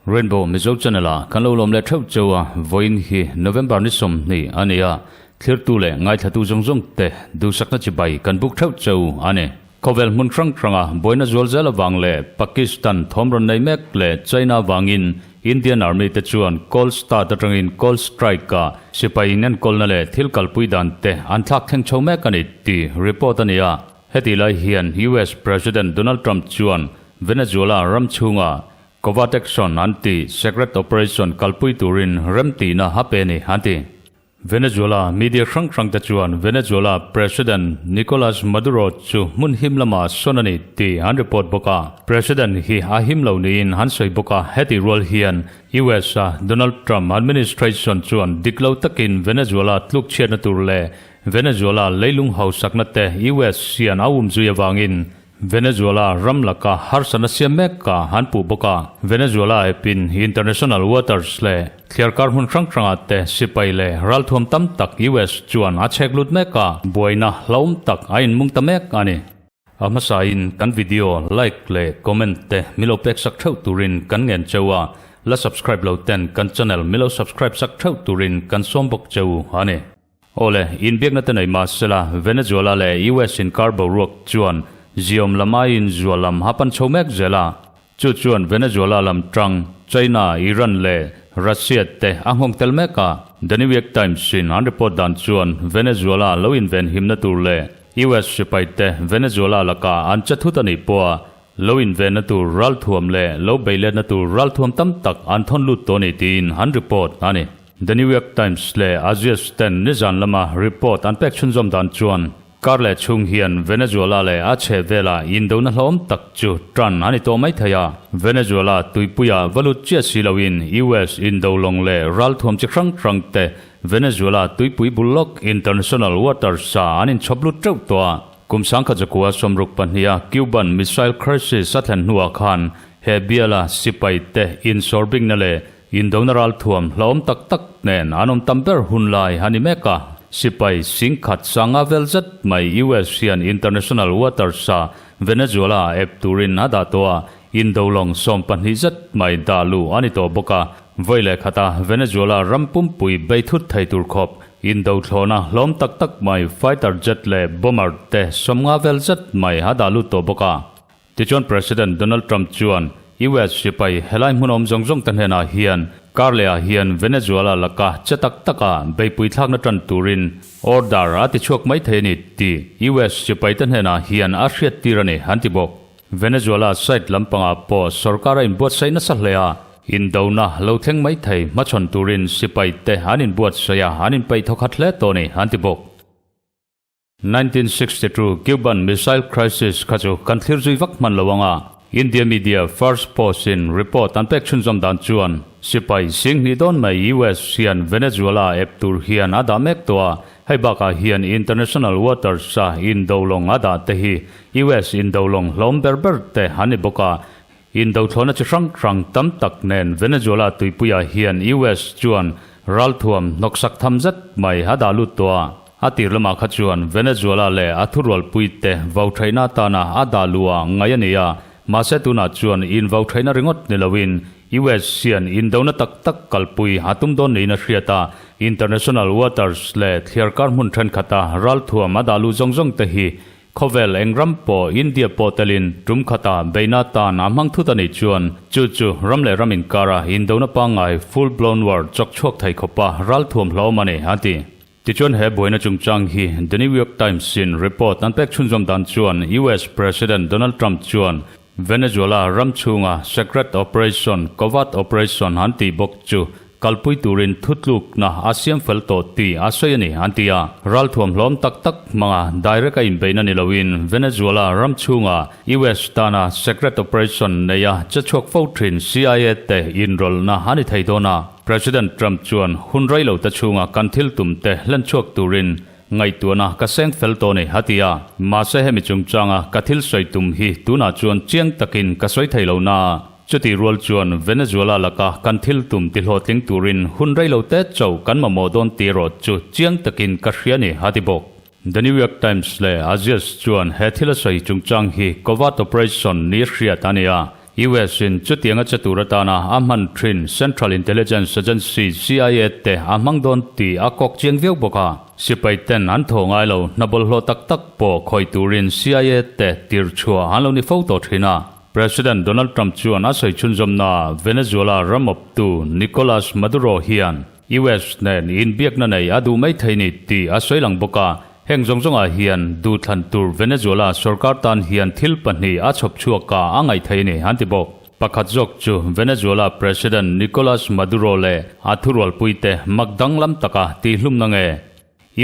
Rainbow Mizo Channel ah kan lo lawm leh theuh cheu a, vawiin hi November ni 20 a ni a, thlirtu leh ngaithlatu zawng zawng te duhsakna chibai kan buk theuh cheu a ni. Khawvel hmun hrang hranga buaina zual zel avang leh Pakistan thawm rawn nei mek leh China vangin Indian Army te chuan Call Start atangin Call Strike ah sipai inenkawlna leh thil kalpui dan te an thlak thleng chho mek a ni tih report a ni a. Hetih lai hian US President Donald Trump chuan Venezuela ram chhunga Covert Action an tih secret operation kalpui turin remtihna a pe a ni an ti. Venezuela media hrang hrang te chuan Venezuela President Nicolas Maduro chu hmun him lamah sawn a ni tih an report bawk a. President hi a him lo niin an sawi bawk a, hetih rual hian US a Donald Trump administration chuan dik lo takin Venezuela tluk chhiatna tur leh Venezuela leilung hausakna te US hian a umzui avangin Venezuela ram laka harsatna siam mek a han puh bawk a. Venezuela epin international waters leh thliarkar hmun hrang hrangah te sipai leh ralthuam tam tak US chuan a chhek lut mek a, buaina hlauhawm tak a inmung ta mek a ni. A hmasain kan video like leh comment te milo pek sak theuh turin kan ngen cheu a, la subscribe lo ten kan channel milo subscribe sak theuh turin kan sawm bawk cheu a ni. Awle, inbiakna te nei mah sela, Venezuela leh US inkar boruak chuan ziawm lam aiin zual lam a pan chho mek zel a. Chu chuan Venezuela lam tang China, Iran leh Russia te a nghawng tel mek a. The New York Times in an report dan chuan Venezuela lo invenhimna tur leh US sipai te Venezuela lakah an che thut a nih pawha lo invenna tur ralthuam leh lo beiletna tur ralthuam tam tak an thawn lut tawh a ni tiin an report a ni. The New York Times leh Axios ten nizan lama report an pek chhunzawm dan chuan kar leh chhung hian Venezuela leh a chheh vela indona hlawm tak chu tan a ni tawh mai thei a. Venezuela tuipuia va lut chiah si loin US indo lawng leh ralthuam chi hrang hrang te Venezuela tuipui bul lawk international waters ah an inchhawp lut teuh tawh a. Kum 1964 a Cuban Missile Crisis a thlen hnuah khan he biala sipai te insawrbingna leh Indona ralthuam hlauhawm tak tak nen an awm tam ber hun lai a ni mek a. Sipai singkhat sanga vel zet mai US hian international waters a Venezuela ep turin a dah tawh a, indo lawng 12 zet mai dah luh a ni tawh bawk a. Vawi leh khata Venezuela ram pumpui bei thut thei tur khawp indo thlawhna hlawm tak tak mai fighter jet leh bomber te 50 vel zet mai a dah lut tawh bawk a. Tichuan President Donald Trump chuan US sipai helai hmun awm zawng zawng te hnenah hian kar lehah hian Venezuela laka che tak taka beipui thlakna tan turin order a ti chhuak mai thei a ni tih US sipai te hnenah hian a hriat tir a ni an ti bawk. Venezuela side lampangah pawh sorkar a inbuatsaih nasa hle a, indona lo thleng mai thei hmachhawn turin sipai te an inbuatsaih a, an inpeih thawkhat hle tawh a ni an ti bawk. 1962 Cuban Missile Crisis kha chu kan thlir zui vak hman lo ang a, India media First Post in report an pek chhunzawm dan chuan sipai 2000 dawn mai US hian Venezuela ep tur hian a dah mek tawh a, hei bakah hian international waters a indo lawng a dah te hi US indo lawng hlawm ber ber te an ni bawk a, indo thlawhna chi hrang hrang tam tak nen Venezuela tuipuiah hian US chuan ralthuam hnawksak tham zet mai a dah lut tawh a. A tir lamah kha chuan Venezuela leh a thurualpui te vau theihna atana a dah luh a ngaih a ni a, mahse tunah chuan invau theihna ringawt ni loin US hian indona tak tak kalpui a tum dawn niin a hriat a, international waters leh thliarkar hmun thenkhat a ralthuam a dah luh zawng zawng te hi khawvel eng ram pawh India pawh telin tum khata beihna atan a hmang thut a nih chuan chu chu ram leh ram inkara indona pangngai full blown war chawk chhuak thei khawpa ralthuam hlauhawm a ni a ti. Tichuan he buaina chungchang hi The New York Times in report an pek chhunzawm dan chuan US President Donald Trump chuan Venezuela ram chhunga secret operation, covert operation an tih bawk chu kalpui turin thutlukna a siam fel tawh tih a sawi a ni an ti a. Ralthuam hlawm tak tak hmanga direct a inbeihna ni loin Venezuela ram chhunga US tana secret operation neia che chhuak fo thin CIA te inrawlhna a ni thei dawn a. President Trump chuan hun rei lo te chhunga kan thil tum te hlen chhuak turin ngaihtuahna ka seng fel tawh a ni, a ti a. Mahse hemi chungchanga ka thil sawi tum hi tunah chuan chiang takin ka sawi thei lo na. Chutih rual chuan Venezuela laka kan thil tum tihlawhtling turin hun rei lo te chauh kan mamawh dawn tih erawh chu chiang takin ka hria a ni, a ti bawk. The New York Times leh Axios chuan he thil a sawi chungchang hi covert operation ni hriat a ni a, US in chutianga che tur atana a hman thin Central Intelligence Agency, CIA, te a hmang dawn tih a kawk chiang viau bawk a. Sipai ten an thaw ngai lo, hna bawlhhlawh tak tak pawh khawih turin CIA te tir chhuah an lo ni fo tawh thin a. President Donald Trump chuan a sawi chhunzawmnaah Venezuela ram awptu Nicolas Maduro hian US nen inbiakna nei a duh mai thei ni tih a sawi lang bawk a, heng zawng zawngah hian duhthlan tur Venezuela sorkar tan hian thil pahnih a chhawp chhuak a a ngaih thei a ni, an ti bawk. Pakhat zawk chu Venezuela President Nicolas Maduro leh a thurualpuite mak danglam taka tihhlumna nge?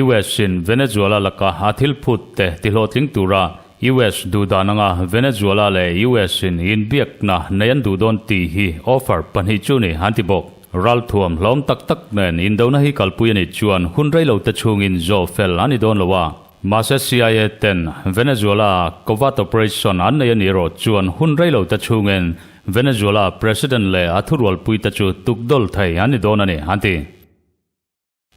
US in Venezuela laka a thil phut te tihlawhtling tura US duh dan anga Venezuela leh US in inbiakna nei an duh dawn tih hi offer pahnih chu ni an ti bawk. Ralthuam hlawm tak tak nen indona hi kalpui a nih chuan hun rei lo te chhungin zawh fel a ni dawn lo a. Mahse CIA ten Venezuela a covert operation an nei a nih erawh chuan hun rei lo te chhungin Venezuela President leh a thurualpui te chu tukdawl thei an ni dawn a ni an ti.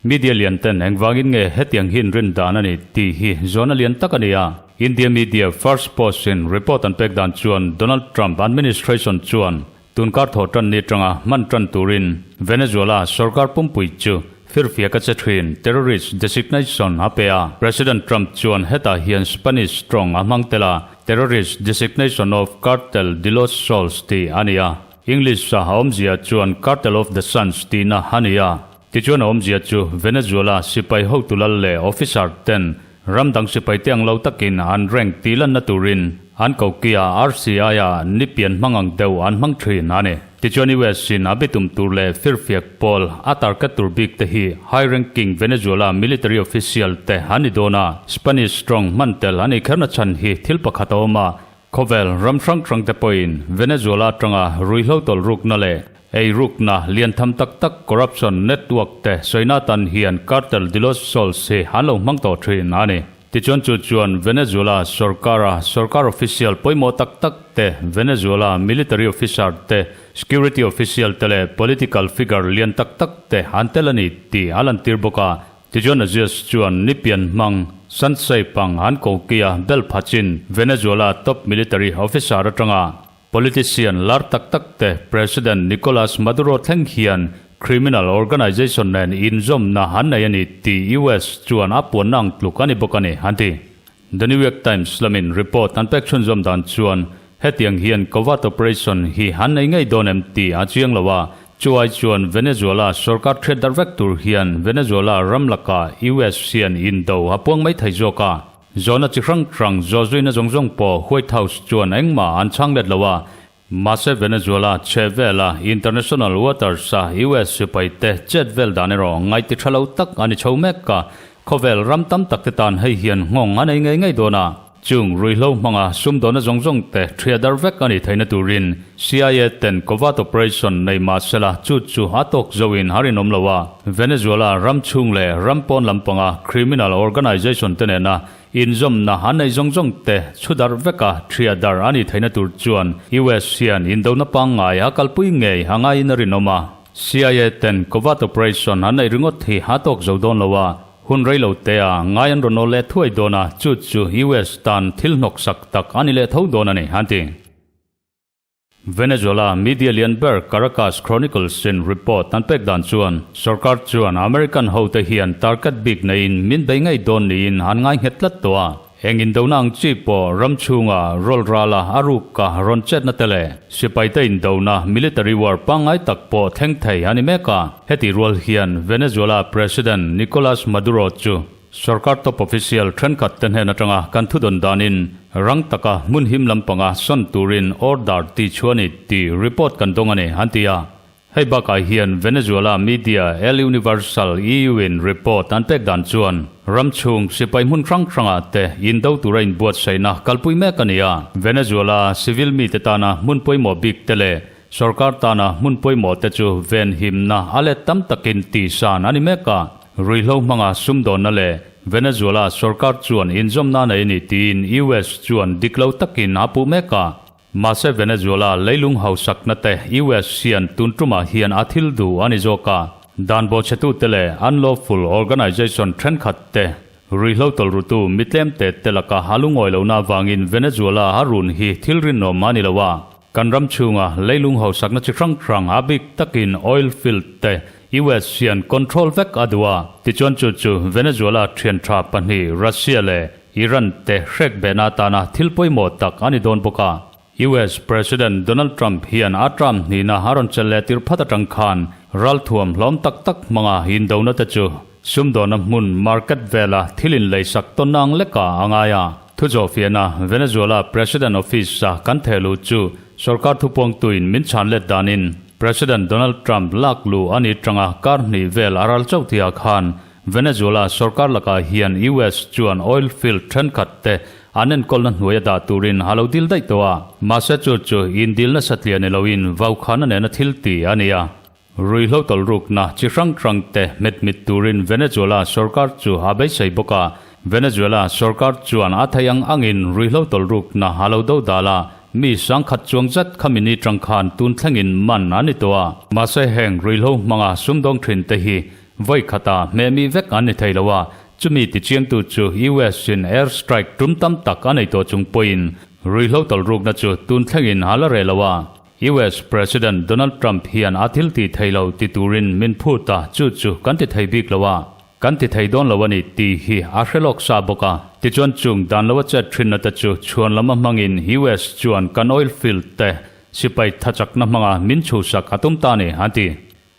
Media lian ten engvangin nge hetiang hi inrin dan a ni tih hi zawhna lian tak a ni a. India media First Post in report an pek dan chuan Donald Trump administration chuan tunkar thawh tan ni atanga hman tan turin Venezuela sorkar pumpui chu firfiak a che thin terrorist designation a pe a. President Trump chuan hetah hian Spanish tawng a hmang tel a, Terrorist designation of Cartel de los Sols tih a ni a. English a awmzia chuan Cartel of the Suns tihna a ni a. Tichuan a awmzia chu Venezuela sipai hotu lal leh officer ten ram dang sipai te ang lo takin an rank tih lanna turin an kokia RCI ah ni pian hmang ang deuh an hmang thin a ni. Tichuan US in a bitum tur leh firfiak pawl a target tur bik te hi high ranking Venezuela military official te an ni dawn a, Spanish strong hman tel a nih kherna chhan hi thil pakhat a awm a, Khawvel ram hrang hrang te pawhin Venezuela atanga ruihhlo tawlhrukna leh eirukna lian tham tak tak corruption network te sawina atan hian Cartel de los Sols hi an lo hmang tawh thin a ni. Tichuan chu chuan Venezuela sorkara sorkar official pawimawh tak tak te, Venezuela military officer te, security official te leh political figure lian tak tak te an tel a ni tih a lantir bawk a. Tichuan Aziz chuan ni pian hmang Sansei pang an kokia bel phachin Venezuela top military officer atanga politician lar tak tak te President Nicolas Maduro thleng hian criminal organization nen inzawmna an nei a ni tih US chuan a puanna ang tluk a ni bawk a ni, an ti. The New York Times lamin report an pek chhunzawm dan chuan hetiang hian covert operation hi an nei ngei dawn em tih a chiang lo a, chu ai chuan Venezuela sorkar thiat darh vek tur hian Venezuela ram lakah US hian indo a puang mai thei zawk a. Zawhna chi hrang hrang zawh zuina zawng zawng pawh White House chuan engmah an chhang let lo a, mahse Venezuela chhe vela international waters a US sipai te chet vel dan erawh ngaih ti tha lo tak a ni chho mek a, khawvel ram tam tak te tan hei hian nghawng a nei ngei ngei dawn a. Chung ruihhlo hmanga sumdawhna zawng zawng te thria dar vek a nih theihna turin CIA ten covert operation nei mah sela chu chu a tawk zoin a rinawm lo a, Venezuela ram chhung leh ram pawn lampanga criminal organization te nena Inzawmna an nei zawng zawng te chhu darh veka thria darh a nih theihna tur chuan US hian indona pangngai a kalpui ngei a ngaiin a rinawm a. CIA ten covert operation an neih ringawt hi a tawk zo dawn lo a, hun rei lo te a ngai an rawn awl leh thuai dawn a, chu chu US tan thil hnawksak tak a ni leh tho dawn a ni, an ti. Venezuela media lian ber Caracas Chronicles in report an pek dan chuan sorkar chuan American hote hian target bik neiin min bei ngei dawn niin an ngai nghet tlat tawh a. Eng indona ang chi pawh ram chhunga rawl rala a ruka rawn chetna te leh sipaite indona military war pangngai tak pawh thleng thei a ni mek a. Heti rual hian Venezuela President Nicolas Maduro chu Sorkar top official thenkhat te hnen atanga kan thudawn danin rang taka hmun him lampanga sawn turin order tih chhuah a ni tih report kan dawng a ni, an ti a. Hei bakah hian Venezuela media El Universal EU in report an pek dan chuan ram chhung sipai hmun hrang hrangah te indo tura inbuatsaihna kalpui mek a ni a. Venezuela civil mite tana hmun pawimawh bik te leh sorkar tana hmun pawimawh te chu venhimna a let tam takin tihsan a ni mek a. Ruihhlo hmanga sumdawnna leh Venezuela sorkar chuan inzawmna nei a ni tiin US chuan dik lo takin a puh mek a. Mahse Venezuela leilung hausakna te US hian tun tumah hian a thil duh a ni zawk a. Dan bawhchhetute leh unlawful organization thenkhat te ruihhlo tawlhrutu mi tlemte te laka a lungawi lohna avangin Venezuela a run hi thil rinawm a ni lo a. Kan ram chhunga leilung hausakna chi hrang hrang a bik takin oil field te US hian control vek a duh a, tichuan chu chu Venezuela thian tha pahnih Russia leh Iran te hrek behna atana thil pawimawh tak a ni dawn bawk a. US President Donald Trump hian a term hnihna a rawn chelh leh tir phat atang khan ralthuam hlawm tak tak hmanga indona te chu sumdawna hmun market vela thil inleisak tawn ang lekah a ngai a. Thuzawhfiahna Venezuela President Office-a kan thehluh chu sorkar thupuangtuin min chhan let danin President Donald Trump lak luh a ni tanga kar hnih vel a ral chauh tihah khan Venezuela sorkar lakah hian US chuan oil field thenkhat te an enkawlna hnuai a dah turin a lo dil daih tawh a. Mahse chu chu indil nasa tliah ni loin vaukhana nena thil ti a ni a. Ruihhlo tawlhrukna chi hrang hrang te hmet mit turin Venezuela sorkar chu a beisei bawk a. Venezuela sorkar chuan a theih ang angin ruihhlo tawlhrukna a lo do dal a, mi sangkhat chuang zat khami ni tang khan tun thlengin man a ni tawh a. Mahse heng ruihhlo hmanga sumdawng thin te hi Vawi khata hmehmi vek an ni thei lo a, chumi tichiangtu chu US in air strike tum tam tak a nei tawh chung pawhin ruihhlo tawlhrukna chu tun thlengin a la reh lo a. US President Donald Trump hian a thil ti thei lo ti turin min phut a, chu chu kan ti thei bik lo a, kan ti thei dawn lo a ni tih hi a hre lawk sa bawk a. Tichuan chung dan lo a chet thinna te chu chhuan lama hmangin US chuan kan oil field te sipai thachakna hmanga min chhuhsak a tum ta a ni, an ti.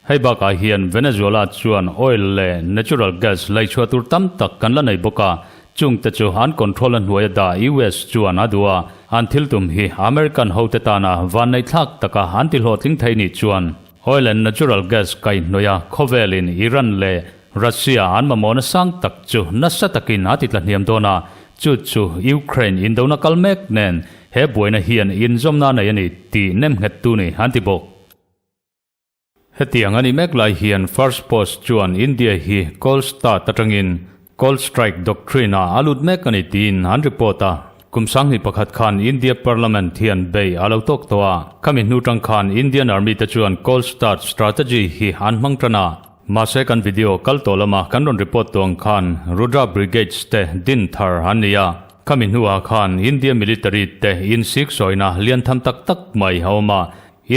Hei bakah hian Venezuela chuan oil leh natural gas leichhuah tur tam tak kan la nei bawk a, chungte chu an control a hnuaia dah US chuan a duh a, an thil tum hi American hote tana vanneihthlak taka an ti hlawhtling thei nih chuan oil and natural gas kaihhnawih a khawvelin Iran leh Russia an mamawhna sang tak chu nasa takin a ti tlahniam dawn a, chu chu Ukraine indona kal mek nen he buaina hian inzawmna a nei a ni tih nemnghettu ni an ti bawk. Hetiang a ni mek lai hian First Post chuan India hi Cold Start atangin Cold Strike Doctrine ah a lut mek a ni tiin an report a. Kum 2001 khan India Parliament hian bei a lo tawk tawh a, khami hnu tang khan Indian Army te chuan Cold Start Strategy hi an hmang tan a. Mahse kan video kal tawh lama kan rawn report tawh ang khan Rudra Brigades te din thar an ni a, khami hnuah khan India Military te insiksawina lian tham tak tak mai a awm a,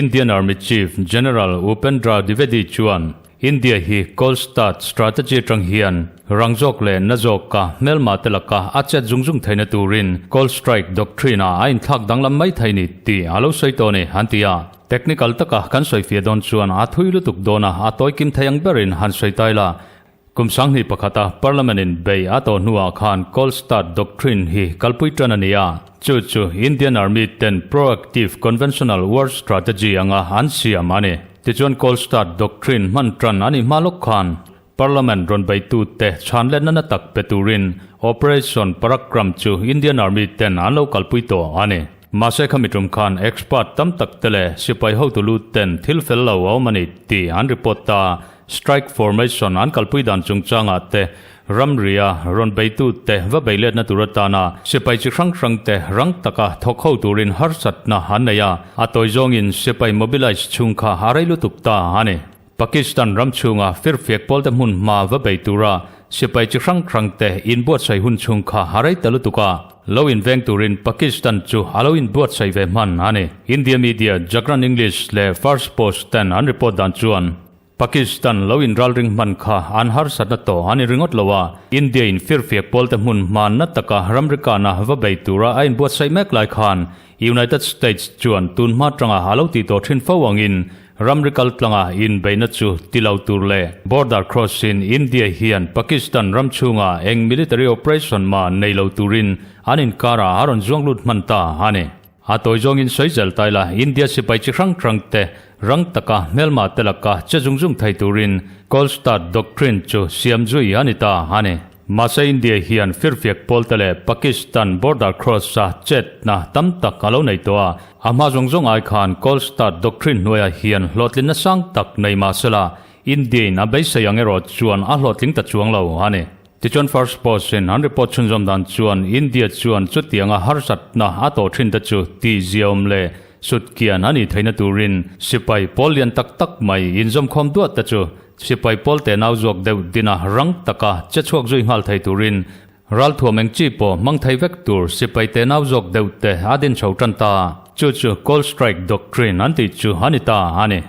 Indian Army Chief General Upendra Dwivedi chuan India hi Cold Start Strategy atang hian rang zawk leh na zawka hmelma te laka a chet zung zung theihna turin Cold Strike Doctrine ah a inthlak danglam mai thei ni tih a lo sawi tawh a ni, an ti a. Technical taka kan sawifiah dawn chuan a thui lutuk dawn a, a tawi kim thei ang berin han sawi tai la. Kum 2001 a Parliament in bei a tawh hnuah khan Cold Start Doctrine hi kalpui tan a ni a, chu chu Indian Army ten proactive conventional war strategy anga an siam a ni. Tichuan Cold Start Doctrine hman tan a nih hma lawk khan Parliament rawn beitute chhanletna na tak pe turin Operation Parakram chu Indian Army ten an lo kalpui tawh a ni. Mahse khami tum khan expert tam tak te leh sipai hotu lut ten thil fel lo a awm a ni tih an report ta. Strike formation an kalpui dan chungchangah te, ramria rawn beitu te va bei letna tur atana sipai chi hrang hrang te rang taka thawk ho turin harsatna an nei a, a tawi zawngin sipai mobilize chhung kha a rei lutuk ta a ni. Pakistan ram chhunga firfiak pawlte hmun hma va bei tura sipai chi hrang hrang te inbuatsaih hun chhung kha a rei ta lutuk a, lo inveng turin Pakistan chu a lo inbuatsaih ve hman a ni. India media Jagran English leh First Post ten an report dan chuan, Pakistan lo inralring hman kha an harsatna tawh a ni ringawt lo a, India in firfiak pawlte hmun hmanna taka ramrikana va bei tura a inbuatsaih mek lai khan United States chuan tun hma tanga a lo tih tawh thin fo angin ramri kal tlanga inbeihna chu ti lo tur leh border cross-in India hian Pakistan ram chhunga eng military operation mah nei lo turin an inkarah a rawn zuang lut hman ta a ni. A tawi zawngin sawi zel tai la, India sipai chi hrang hrang te rang taka hmelma te laka che zung zung thei turin Cold Start Doctrine chu siam zui a ni ta a ni. Mahse India hian firfiak pawl te leh Pakistan border cross a chetna tam tak a lo nei tawh a, a hma zawng zawng ai khan Cold Start Doctrine hnuaiah hian hlawhtlinna sang tak nei mahsela India in a beisei ang erawh chuan a hlawhtling ta chuang lo a ni. Tichuan First Post in an report chhunzawm dan chuan India chuan chutianga harsatna a tawh thin te chu tih ziaawm leh sutkian a nih theihna turin sipai pawl lian tak tak mai inzawmkhawm duah te chu sipai pawl tenau zuak deuh dina rang taka che chhuak zui nghal thei turin Ralthuam eng chi pawh hmang thei vek tur sipai tenau zawk deuh te a din chho tan ta. Chu chu Cold Strike Doctrine an tih chu a ni ta a ni.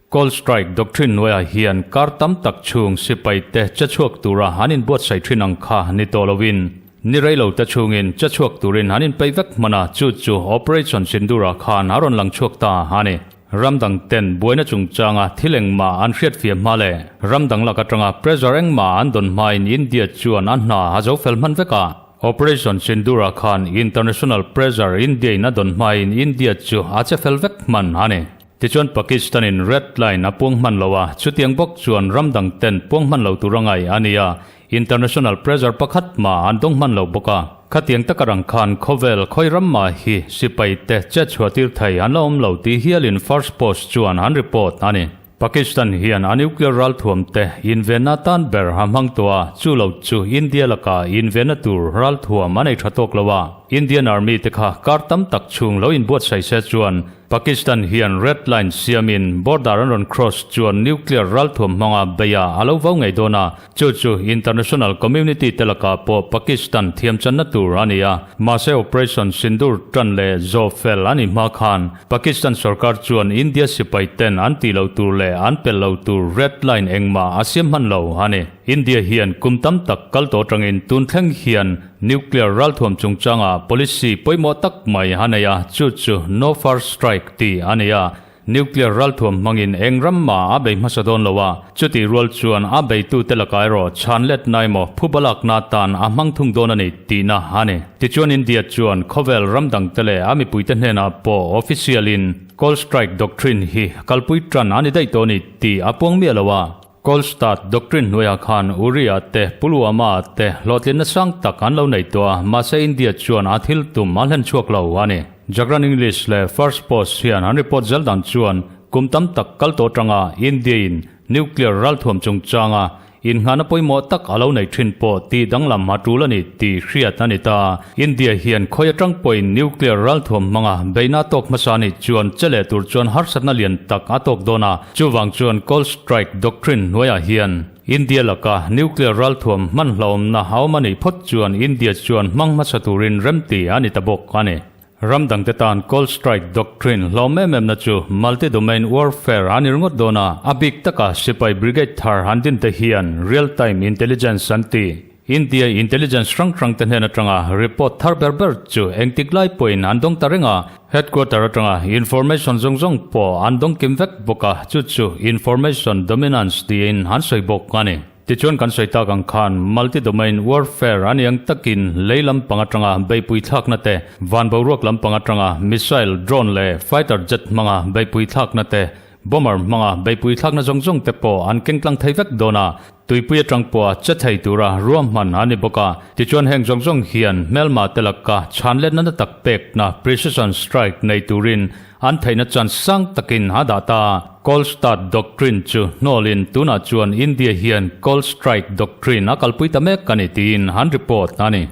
Cold Strike Doctrine hnuaiah hian kar tam tak chhung sipai te che chhuak tura an inbuatsaih thin ang kha ni tawh loin ni rei lo te chhungin che chhuak turin an inpeih vek hman a, chu chu Operation Sindoor-ah khan a rawn lang chhuak ta a ni. Ram dang ten buaina chungchanga thil engmah an hriatfiah hma leh ram dang lak atanga pressure engmah an dawn hmain India chuan a hna a zo fel hman vek a. Operation Sindoor-ah khan international pressure India in a dawn hmain India chu a che fel vek hman a ni. Tichuan Pakistan in red line a puang hman lo a, chutiang bawk chuan ram dang ten puang hman lo tur a ngai a ni a. International pressure pakhat mah an dawng hman lo bawk a, khatiang taka rang khan khawvel khawi ram mah hi sipai te chet chhuah tir thei an la awm lo tih hialin First Post chuan an report a ni. Pakistan hian a nuclear ralthuam te invenna tan ber a hmang tawh a, chu lo chu India laka invenna tur ralthuam a nei tha tawk lo a, Indian Army te kha kar tam tak chhung lo inbuatsaih se chuan Pakistan hian red line siamin border an rawn cross chuan nuclear ralthuam hmanga beia a lo vau ngei dawn a, chu chu international community te lakah pawh Pakistan thiamchanna tur a ni a. Mahse Operation Sindoor tan leh zawh fel a nih hma khan Pakistan sorkar chuan India sipai ten an tih loh tur leh an pel loh tur red line engmah a siam hman lo a ni. India hian kum tam tak kal tawh atangin tun thleng hian Nuclear ralthuam chungchangah policy pawimawh tak mai a nei a, chu chu No First Strike tih a ni a. Nuclear ralthuam hmangin eng ram mah a bei hmasa dawn lo a, chutih rual chuan a beitute lakah erawh chhan let na emaw phuba lakna atan a hmang thung dawn a ni tihna a ni. Tichuan India chuan khawvel ram dangte leh a mipuite hnenah pawh official in Cold Strike Doctrine hi kalpui tan a ni daih tawh a ni tih a puang miah lo a. Cold Start Doctrine hnuaiah khan Uri-a te, Pulwama-a te hlawhtlinna sang tak an lo nei tawh a, mahse India chuan a thil tum a hlen chhuak lo a ni. Jagran English leh First Post hian an report zel dan chuan kum tam tak kal tawh atanga India-in nuclear ralthuam chungchanga innghahna pawimawh tak a lo nei thin pawh tih danglam a tul a ni tih hriat a ni ta. India hian khawi atang pawhin nuclear ralthuam hmanga beihna tawk hmasa nih chuan che leh tur chuan harsatna lian tak a tawk dawn a, chuvang chuan Cold Strike Doctrine hnuaiah hian India laka nuclear ralthuam hman hlauhawmna a awm a nih phawt chuan India chuan hmang hmasa turin remti a ni ta bawk a ni. Ram dangte tan Cold Strike Doctrine hlawm em emna chu multi-domain warfare a ni ringawt dawn a, a bik taka sipai brigade thar han dinte hian real-time intelligence an ti. India intelligence hrang hrang te hnen atanga report thar ber ber chu engtik lai pawhin an dawng ta reng a, headquarter atanga information zawng zawng pawh an dawng kim vek bawk a, chu chu information dominance tiin an sawi bawk a ni. Tichuan kan sawi tak ang khan multi-domain warfare a ni ang takin lei lampang atanga beihpui thlakna te, van boruak lampang atanga missile, drone leh fighter jet hmanga beihpui thlakna te, Bomber hmanga beihpui thlakna zawng zawng te pawh an keng tlang thei vek dawn a, tuipui atang pawha che thei tura ruahman a ni bawk a. Tichuan heng zawng zawng hian hmelma te laka chhan letna na tak pekna precision strike nei turin an theihna chan sang takin a dah ta. Cold Start Doctrine chu hnawlin tunah chuan India hian Cold Strike Doctrine a kalpui ta mek a ni tiin an report a ni.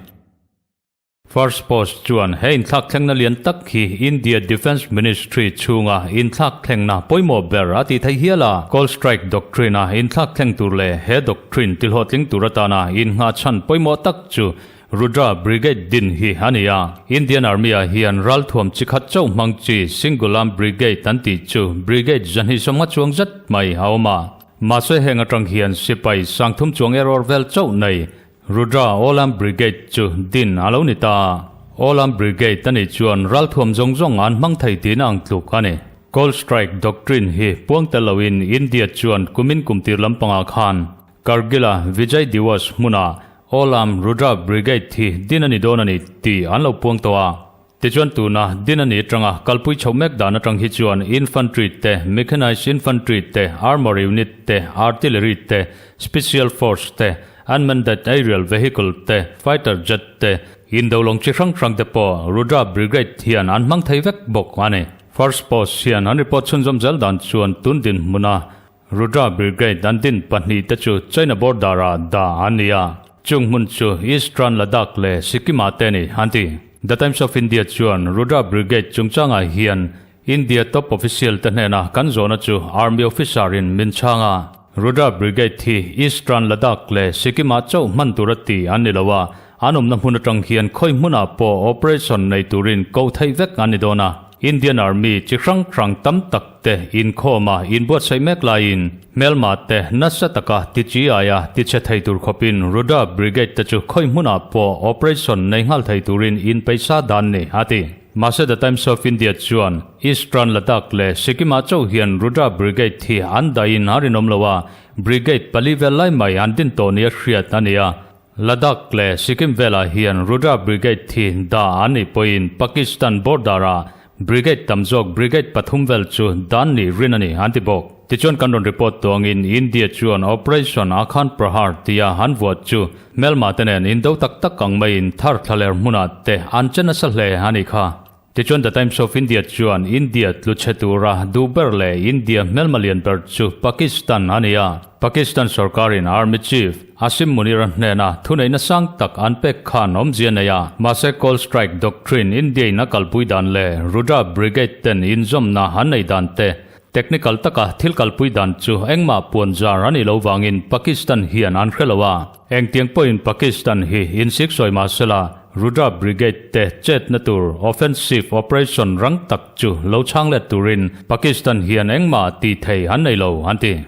First Post chuan he inthlakthlengna lian tak hi India Defence Ministry chhunga inthlakthlengna pawimawh ber a tih theih hial a. Cold Strike Doctrine-a inthlakthleng tur leh he doctrine tilhlawhtling tur atana innghah chhan pawimawh tak chu Rudra Brigade din hi a ni a. Indian Army-ah hian ralthuam chi khat chauh hmang chi Single Arm Brigade an tih chu brigade zahnih sawmnga chuang zet mai a awm a. Mahse heng atang hian sipai sangthum chuang error vel chauh nei Rudra Olam Brigade chu din a lo ni ta. Olam Brigade a nih chuan ralthuam zawng zawng an hmang thei tihna ang tluk a ni. Cold Strike Doctrine hi puang tel loin India chuan kumin kum tir lampangah khan Kargil-a Vijay Diwas hmunah Olam Rudra Brigade hi din a ni dawn a ni tih an lo puang tawh a. Tichuan tuna din a ni atanga kalpui chhoh mek dan atang hi chuan Infantry te, Mechanized Infantry te, Armour Unit te, Artillery te, Special Force te, Unmanned Aerial Vehicle te, Fighter Jet te, Indo lawng chi hrang hrang te pawh Rudra Brigade hian an hmang thei vek bawk a ni. First Post hian an report chhunzawm zel dan chuan tun dinhmuna. Rudra Brigade an din pahnihte chu China border-ah dah an ni a, chung hmun chu Eastern Ladakh leh Sikkim-ah te a ni, an ti. The Times of India chuan Rudra Brigade chungchangah hian India top official te hnena kan zawhna chu Army officer in min chhang a, Rudra Brigade hi Eastern Ladakh leh Sikkim-ah chauh hman tura ti an ni lo a, an awmna hmun atang hian khawi hmunah pawh operation nei turin koh theih vek an ni dawn a. Indian Army chi hrang hrang tam tak te inkhawma inbuatsaih mek laiin hmelma te nasa taka ti chi aia ti chhe thei tur khawpin Rudra Brigade te chu khawi hmunah pawh operation nei nghal thei turin inpeisa dan ni a ti. Mahse The Times of India chuan Eastern Ladakh leh Sikkim-ah chauh hian Rudra Brigade hi an dahin a rinawm lo a, Brigade pali vel lai mai an din tawh nia hriat a ni a. Ladakh leh Sikkim velah hian Rudra Brigade hi dah an nih pawhin Pakistan border-ah Brigade tam zawk Brigade pathum vel chu dan nih rin a ni an ti bawk. Tichuan kan rawn report tuangin India chuan Operation Akhand Prahar tia an vuah chu hmelma te nen indo tak tak ang maiin thar thlaler hmunah te an che nasa hle a nih kha. Tichuan The Times of India chuan India tlu chhe tura duh ber leh India hmelma lian ber chu Pakistan a ni a. Pakistan sorkarin Army Chief Asim Munir-a hnena thuneihna sang tak an pek khan awmzia nei a. Mahse Call Strike Doctrine India-in a kalpui dan leh Rudra Brigade ten inzawmna an nei dan te Technical taka thil kalpui dan chu engmah puan zar a nih lo vangin Pakistan hian an hre lo a. Engtiang pawhin Pakistan hi insik sawi mah sela, Rudra Brigade te chetna tur offensive operation rang tak chu lo chhang let turin Pakistan hian engmah tih thei an nei lo, an ti.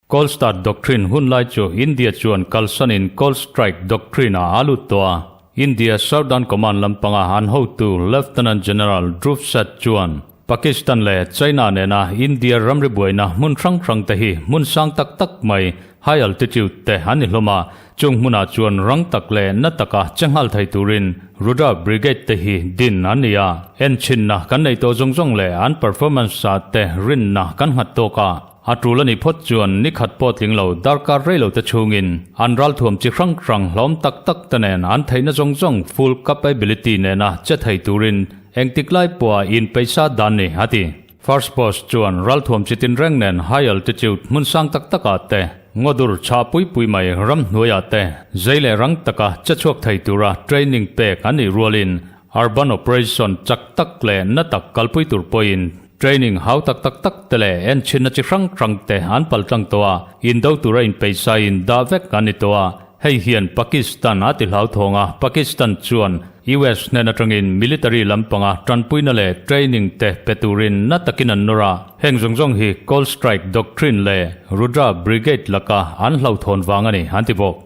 Cold Start Doctrine hun lai chu India chuan kalsanin Cold Strike Doctrine-ah a lut tawh a. India Southern Command lampanga an hotu Lieutenant General Dhruv Seth chuan Pakistan leh China nena India ramri buaina hmun hrang hrang te hi hmun sang tak tak mai, high altitude, te an ni hlawm a, chung hmunah chuan rang tak leh na taka che nghal thei turin Rudra Brigade te hi din an ni a. Enchhinna kan nei tawh zawng zawng leh an performance-ah te rinna kan nghat tawk a. A tul a nih phawt chuan ni khat pawh tling lo darkar rei lo te chhungin an ralthuam chi hrang hrang hlawm tak tak te nen an theihna zawng zawng full capability nena che thei turin engtik lai pawha inpeisa dan ni a ti. First Post chuan ralthuam chi tinreng nen high altitude hmun sang tak takah te, ngawdur chhah pui pui mai ramhnuaiah te zei leh rang taka che chhuak thei tura training pek an nih rualin Urban operation chak tak leh na tak kalpui tur pawhin training hau tak tak tak te leh enchhinna chi hrang hrang te an pal tlang tawh a, indo tura inpeisaiin dah vek an ni tawh a. Hei hian Pakistan a ti hlauthawng a, Pakistan chuan US hnen atangin military lampanga tanpuina leh training te pe turin na takin an nawr a. Heng zawng zawng hi Call Strike Doctrine leh Rudra Brigade laka an hlauhthawn vang a ni, an ti bawk.